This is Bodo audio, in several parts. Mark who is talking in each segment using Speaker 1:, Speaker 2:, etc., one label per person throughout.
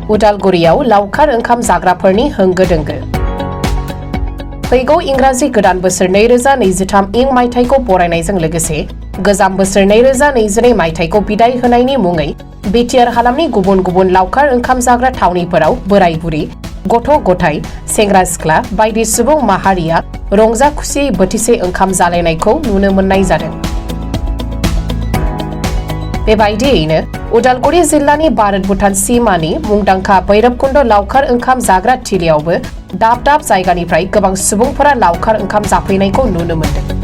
Speaker 1: उदालगुरियाव लावखार ओंखाम जाग्राफोरनि होंगो दोंगो। फैगौ इंराजि गोदान बोसोर 2023 इं मायथाइखौ बरायनायजों लोगोसे गोजाम बोसोर 2022 मायथाइखौ बिदाय होनायनि मुङै बिटिआर हालामनि गुबुन गुबुन लावखार ओंखाम जाग्रा थावनिफोराव बोराय बुरि, गथ' गथाय, सेंग्रा सिख्ला बायदि सुबुं माहारिया रंजा खुसियै बोथिसे ओंखाम जालायनायखौ नुनो मोननाय जादों। बेबायदियैनो उदालगुरि जिल्लानि भारत भुटान सीमानि मुंदांखा भैरबकुंड लावखार ओंखाम जाग्रा थिलियावबो दाब दाब जायगानिफ्राय गोबां सुबुंफोरा लावखार ओंखाम जाफैनायखौ नुनो मोन्दों।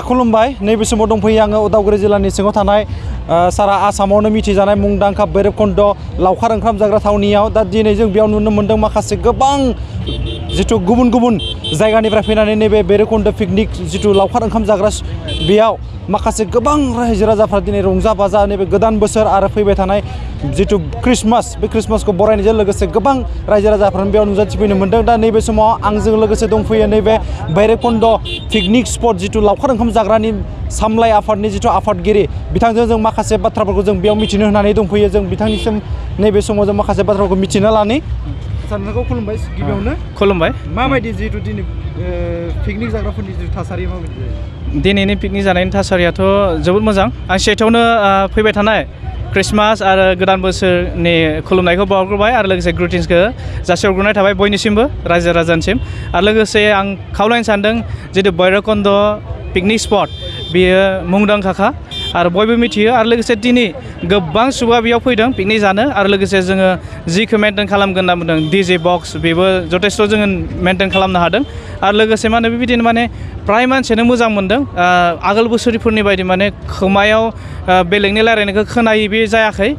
Speaker 2: खुलुमबाय। नैबे समाव दंफैयो आङो उदालगुरि जिल्लानि सिङाव थानाय सारा आसामावनो मिथिजानाय मुंदांखा भैरबकुंड लावखार ओंखाम जाग्रा थावनियाव। दा दिनै जों बेयाव नुनो मोन्दों माखासे गोबां जिथु गुबुन गुबुन जायगानिफ्राय फैनानै नैबे भैरबकुंड पिकनिक जिथु लावखार ओंखाम जाग्रा बेयाव माखासे गोबां रायजो राजाफ्रा दिनै रंजा बाजा नैबे गोदान बोसोर आरो फैबाय थानाय जिथु क्रिसमास बे क्रिसमासखौ बरायनायजों लोगोसे गोबां रायजो राजाफ्रानो बेयाव नुजाथिफैनो मोन्दों। दा नैबे समाव आंजों लोगोसे दंफैयो नैबे भैरबकुंड पिकनिक स्पट जिथु लावखार ओंखाम जाग्रानि सामलाय आफादनि जिथु आफादगिरि बिथांजों जों माखासे बाथ्राफोरखौ जों बेयाव मिथिनो होननानै दंफैयो। जों बिथांनिसिम नैबे समाव जों माखासे बाथ्राफोरखौ मिथिना लानि। सारखौ खुलुमबाय गिबियावनो।
Speaker 3: खुलुमबाय।
Speaker 2: माबायदि जिथु दिनै पिकनिक जाग्राफोरनि जिथु थासारिया माबायदि जायो?
Speaker 3: दिनैनि पिकनिक जानायनि थासारियाथ' जोबोद मोजां। आं सेथियावनो फैबाय थानाय क्रिसमास आरो गोदान बोसोरनि खुलुमनायखौ बावग्रोबाय आरो लोगोसे ग्रिटिंसखौ जासिहरग्रोनाय थाबाय बयनिसिमबो रायजो राजानिसिम। आरो लोगोसे आं खावलायनो सानदों जितु भैरबकुंड पिकनिक स्पट बेयो मुंदांखाखा आरो बयबो मिथियो। आरो लोगोसे दिनै गोबां सुबुङा बेयाव फैदों पिकनिक जानो। आरो लोगोसे जोङो जिखौ मेनटेन खालामगोन होनना बुंदों डिजे बक्स बेबो जथेस्थ' जोङो मेनटेन खालामनो हादों। आरो लोगोसे मा होनो बेबायदिनो माने फ्राय मानसियानो मोजां मोन्दों। आगोल बोसोरफोरनि बायदि माने खोमायाव बेलेगनि रायलायनायखौ खोनायै बे जायाखै।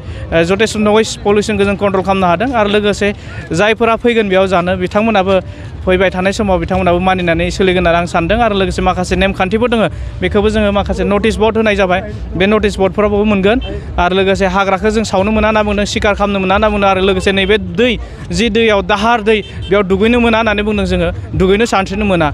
Speaker 3: जथेस्थ' नयस पलिउसनखौ जों कन्ट्रल खालामनो हादों। आरो लोगोसे जायफोरा फैगोन बेयाव जानो बिथांमोनाबो फैबाय थानाय समाव बिथांमोनाबो मानिनानै सोलिगोन होननानै आं सानदों। आरो लोगोसे माखासे नेमखान्थिफोर दङ बेखौबो जोङो माखासे नटिस बर्ड होनाय जाबाय। बे नटिस बर्डफोरावबो मोनगोन। आरो लोगोसे हाग्राखौ जों सावनो मोना होनना बुंदों, सिखार खालामनो मोना होनना बुंदों। आरो लोगोसे नैबे दै जि दैयाव दाहार दै बेयाव दुगैनो मोना होननानै बुंदों। जोङो दुगैनो सानस्रिनो मोना।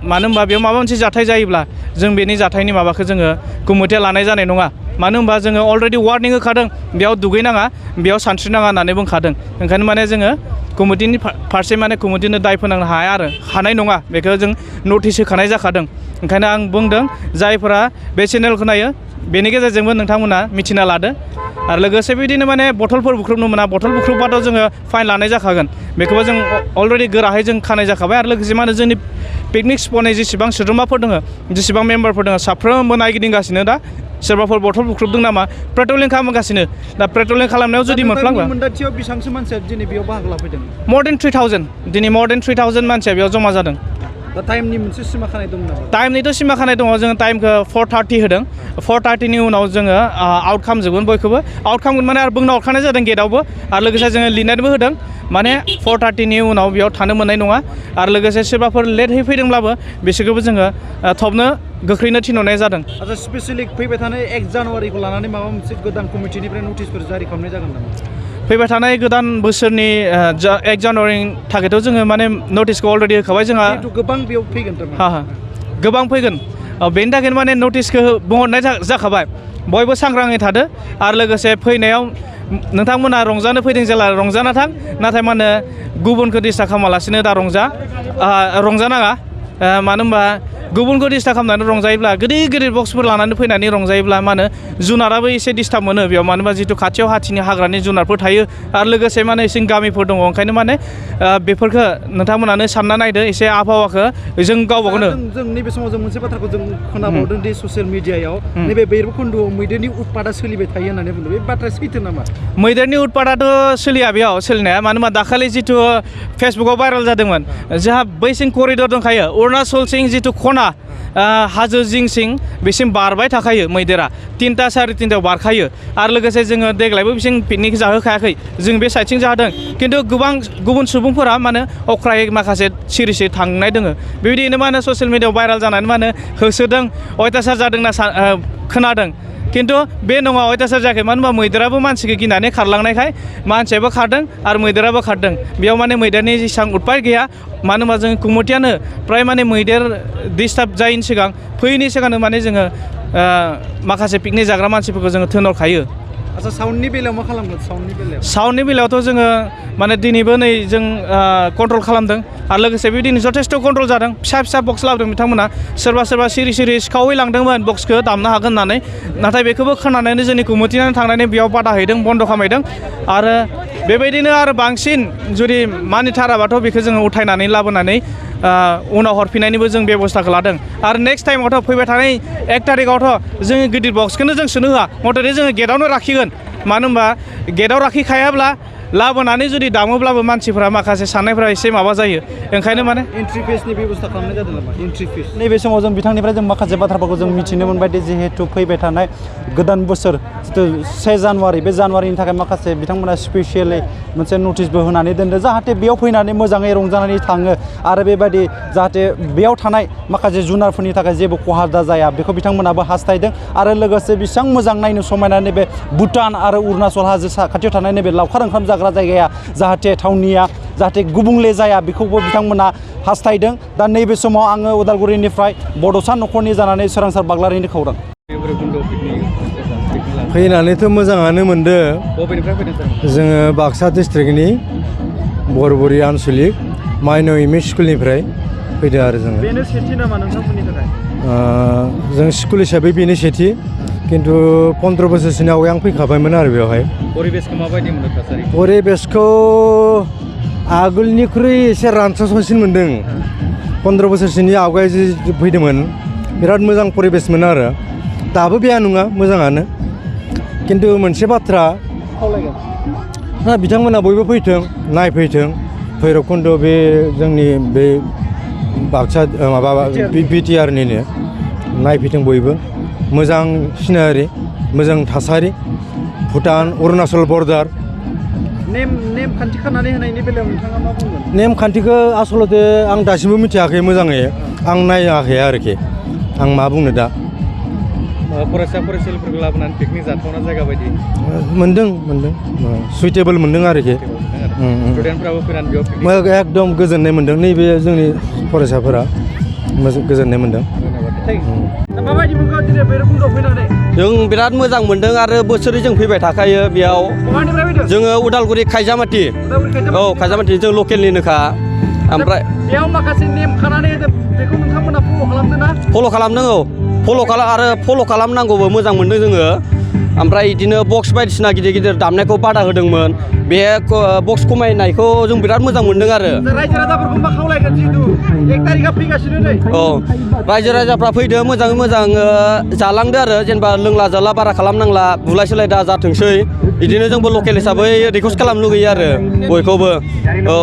Speaker 3: मानो होनबा बेयाव माबा मोनसे जाथाय जायोब्ला जों बेनि जाथायनि माबाखौ जोङो कमिटिया लानाय जानाय नङा। मानो होनबा जोङो अलरेडि वार्निं होखादों बेयाव दुगैनाङा बेयाव सानस्रिनाङा होननानै बुंखादों। ओंखायनो माने जोङो कमिटिनि फारसे माने कमिटिनो दाय फोनांनो हाया आरो हानाय नङा बेखौ जों नटिस होखानाय जाखादों। ओंखायनो आं बुंदों जायफोरा बे चेनेलखौ नायो बेनि गेजेरजोंबो नोंथांमोना मिथिना लादो। आरो लोगोसे बिदिनो माने बथलफोर बुख्रुबनो मोना। बथल बुख्रुबबाथ' जोङो फाइन लानाय जाखागोन। बेखौबो जों अलरेडि गोराहै जों खानाय जाखाबाय। आरो लोगोसे मा होनो जोंनि पिकनिक स्पटनि जेसेबां सोद्रोमाफोर दङ जेसेबां मेम्बारफोर दङ साफ्रोमबो नायगिदिंगासिनो दा सोरबाफोर बथल बुख्रुबदों नामा पेट्रलिं खालामगासिनो। दा पेट्रलिं खालामनायाव जुदि मोनफ्लांबा
Speaker 2: मोनदांथियाव बेसेबांसो मानसिया दिनै बेयाव बाहागो लाफैदों?
Speaker 3: मर देन 3000 दिनै मर देन 3000 मानसिया बेयाव जमा जादों।
Speaker 2: दा टाइमनि मोनसे सिमा खानाय दं नामा?
Speaker 3: टाइमनिथ' सिमा खानाय दङ। जोङो टाइमखौ 4:30 होदों। 4:30नि उनाव जोङो आउट खालामजोबगोन बयखौबो। आउट खालामगोन माने आरो बुंना हरखानाय जादों गेटआवबो। आरो लोगोसे जोङो लिरनानैबो होदों माने 4:30नि उनाव बेयाव थानो मोननाय नङा। आरो लोगोसे सोरबाफोर लेटहै फैदोंब्लाबो बिसोरखौबो जोङो थबनो गोख्रैनो थिनहरनाय जादों।
Speaker 2: आच्चा स्पेसियेलि फैबाय थानाय 1 जानुवारिखौ लानानै माबा मोनसे गोदान कमिटिनिफ्राय नटिसफोर जारि खालामनाय जागोन नामा?
Speaker 3: फैबाय थानाय गोदान बोसोरनि 1 जानुवारिनि थाखायथ' जोङो माने नटिसखौ अलरेडि होखाबाय जोंहा।
Speaker 2: गोबां बेयाव फैगोन
Speaker 3: गोबां फैगोन। बेनि थाखायनो माने नटिसखौ बुंहरनाय जाखाबाय। बयबो सांग्राङै थादो। आरो लोगोसे फैनायाव नोंथांमोना रंजानो फैदों जेला रंजाना थां। नाथाय मा होनो गुबुनखौ डिस्टार्ब खालामालासिनो दा रंजानाङा। मानो होनबा गुबुनखौ डिस्टार्ब खालामनानै रंजायोब्ला गिदिर गिदिर बक्सफोर लानानै फैनानै रंजायोब्ला मा होनो जुनाराबो एसे डिस्टार्ब मोनो बेयाव। मानो होनबा जिथु खाथियाव हाथिनि हाग्रानि जुनारफोर थायो। आरो लोगोसे माने एसे गामिफोर दङ। ओंखायनो माने बेफोरखौ नोंथांमोनानो सानना नायदो एसे आबहावाखौ जों गावबा गावनो।
Speaker 2: जों नैबे समाव जों मोनसे बाथ्राखौ जों खोनाबावदों दि ससियेल मिडियायाव नैबे भैरबकुंडआव मैदेरनि उत्पातआ सोलिबाय थायो होननानै बुंदों। बे बाथ्राया सैथो नामा?
Speaker 3: मैदेरनि उत्पातआथ' सोलिया बेयाव सोलिनाया। मानो होनबा दाखालि जिथु फेसबुकाव भाइरेल जादोंमोन जोंहा बैसिं करिडर दंखायो अरुणाचलसिं जिथु खना हाजो जिं सिं बेसिम बारबाय थाखायो मैदेरा 3टा 3:30 बारखायो। आरो लोगोसे जोङो देग्लायबो बिसिं पिकनिक जाहोखायाखै जों बे साइडथिं जादों। खिन्थु गोबां गुबुन सुबुंफोरा माने अख्रायै माखासे सिरिसे थांनाय दोङो। बेबायदिनो मा होनो ससियेल मिडियायाव भाइरेल जानानै मा होनो होसोदों अयथासार जादों होनना खोनादों। खिन्थु बे नङा अयथासार जायाखै मानो होनबा मैदेराबो मानसिखौ गिनानै खारलांनायखाय मानसियाबो खारदों आरो मैदेराबो खारदों बेयाव माने मैदेरनि जेसेबां उतपात गैया मानो होनबा जों कमिटियानो प्राय माने मैदेर डिस्टार्ब जायैनि सिगां फैयैनि सिगांनो माने जोङो माखासे पिकनिक जाग्रा मानसिफोरखौ जोङो थिनहरखायो।
Speaker 2: आচ্ছা साउन्डनि बेलायाव मा खालामगोन
Speaker 3: साउन्डनि बेलायावथ' जोङो माने दिनैबो नै जों कन्ट्रल खालामदों आरो लोगोसे बेदिनो जथेस्थ' कन्ट्रल जादों फिसा बक्स लाबोदों बिथांमोना सोरबा सिरि सिखावै लांदोंमोन बक्सखौ दामनो हागोन होननानै नाथाय बेखौबो खोनानानै जोंनि कमिटियानो थांनानै बेयाव बादा हैदों बन्द' खालामदों आरो बेबायदिनो आरो बांसिन जुदि मानिथाराबाथ' बेखौ जोङो उथायनानै लाबोनानै उनाव हरफिननायनिबो जों बेबस्थाखौ लादों आरो नेक्स्ट टाइमावथ' फैबाय थानाय 1 तारिखआवथ' जोङो गिदिर बक्सखौनो जों सोनो होआ मथ'थे जोङो गेटआवनो लाखिगोन मानो होनबा गेटआव लाखिखायाब्ला लाबोनानै जुदि दामोब्लाबो मानसिफोरा माखासे साननायफ्रा एसे माबा जायो ओंखायनो माने
Speaker 2: एन्ट्रि फिसनि बेबस्था खालामनाय जादों नामा एन्ट्रि फिस नैबे समाव जों बिथांनिफ्राय जों माखासे बाथ्राफोरखौ जों मिथिनो मोनबाय दि जिहेतु फैबाय थानाय गोदान बोसोर जिथु 1 जानुवारि बे जानुवारिनि थाखाय माखासे बिथांमोना स्पेसियेलि मोनसे नटिसबो होनानै दोनदों जाहाथे बेयाव फैनानै मोजाङै रंजानानै थाङो आरो बेबायदि जाहाथे बेयाव थानाय माखासे जुनारफोरनि थाखाय जेबो खहा दा जाया बेखौ बिथांमोनाबो हास्थायदों आरो लोगोसे बेसेबां मोजां नायनो समायना नैबे भुटान आरो अरुणाचल हाजो खाथियाव थानाय नैबे लावखार ओंखाम जाग्रा जायगाया जाहाथे थावनिया जाहाथे गुबुंले जाया बेखौबो बिथांमोना हास्थायदों दा नैबे समाव आङो उदालगुरिनिफ्राय बड'सा नखरनि जानानै सोरांसार बाग्लारिनि खौरां
Speaker 4: फैनानैथ' मोजाङानो मोनदों जोङो बाक्सा डिस्ट्रिक्टनि बरबरि आनसलिक माइनर एमइ स्कुलनिफ्राय फैदों आरो जोङो
Speaker 2: बेनो सेथि नामा नोंथांमोननि थाखाय
Speaker 4: जों स्कुल हिसाबै बेनो सेथि खिन्थु 15 बोसोरसोनि आवगाय आं फैखाबायमोन आरो बेवहाय
Speaker 2: परिबेसखौ माबायदि मोनो थासारि
Speaker 4: परिबेसखौ आगोलनिख्रुइ एसे रानस्रावसिन मोनदों 15 बोसोरसोनि आवगाय जि फैदोंमोन बिराद मोजां परिबेसमोन आरो दाबो बेया नङा मोजाङानो खिन्थु मोनसे बाथ्रा बिथांमोना बयबो फैथों नायफैथों भैरबकुन्द बे जोंनि बे बाक्सा माबा बिटिआरनिनो नायफैथों बयबो मोजां सिनारि मोजां थासारि भुटान अरुणाचल बर्डार
Speaker 2: नेमखान्थि खानानै होनायनि बेलायाव नोंथाङा मा बुंगोन
Speaker 4: नेमखान्थिखौ आसलते आं दासिमबो मिथियाखै मोजाङै आं नायाखै आरोखि आं मा बुंनो दा
Speaker 2: फरायसा फरायसुलिफोरखौ लाबोनानै पिकनिक जाथावना जायगा बायदि
Speaker 4: मोनदों सुइटेबोल मोनदों आरोखि
Speaker 2: स्टुडेन्टफ्राबो फैनानै बेयाव
Speaker 4: एकदम गोजोननाय मोनदों नैबे जोंनि फरायसाफोरा गोजोननाय मोनदों
Speaker 2: माबायदि मोनखो दिनै भैरबकुन्दआव फैनानै
Speaker 5: जों बिराद मोजां मोनदों आरो बोसोरै जों फैबाय थाखायो बेयाव जोङो उदालगुरि खायजामाथि औ खायजामाथि जों लकेलनिनोखा ओमफ्राय
Speaker 2: बेयाव माखासे नेम खानानै होदों बेखौ नोंथांमोना फल' खालामदों ना
Speaker 5: फल' खालामदों औ फल' खालामनांगौबो मोजां मोनदों जोङो ओमफ्राय बिदिनो बक्स बायदिसिना गिदिर दामनायखौ बादा होदोंमोन बे बक्स खमायनायखौ जों बिराद मोजां मोनदों आरो
Speaker 2: रायजो राजाफोरखौ मा खावलायगोन जिहेतु 1 तारिखआ फैगासिनो नै
Speaker 5: औ रायजो राजाफ्रा फैदो मोजाङै मोजां जालांदो आरो जेनेबा लोंला जाला बारा खालामनांला बुलाय सोलाय दा जाथोंसै बिदिनो जोंबो लकेल हिसाबै रिकुवेस्ट खालामनो लुगैयो आरो बयखौबो औ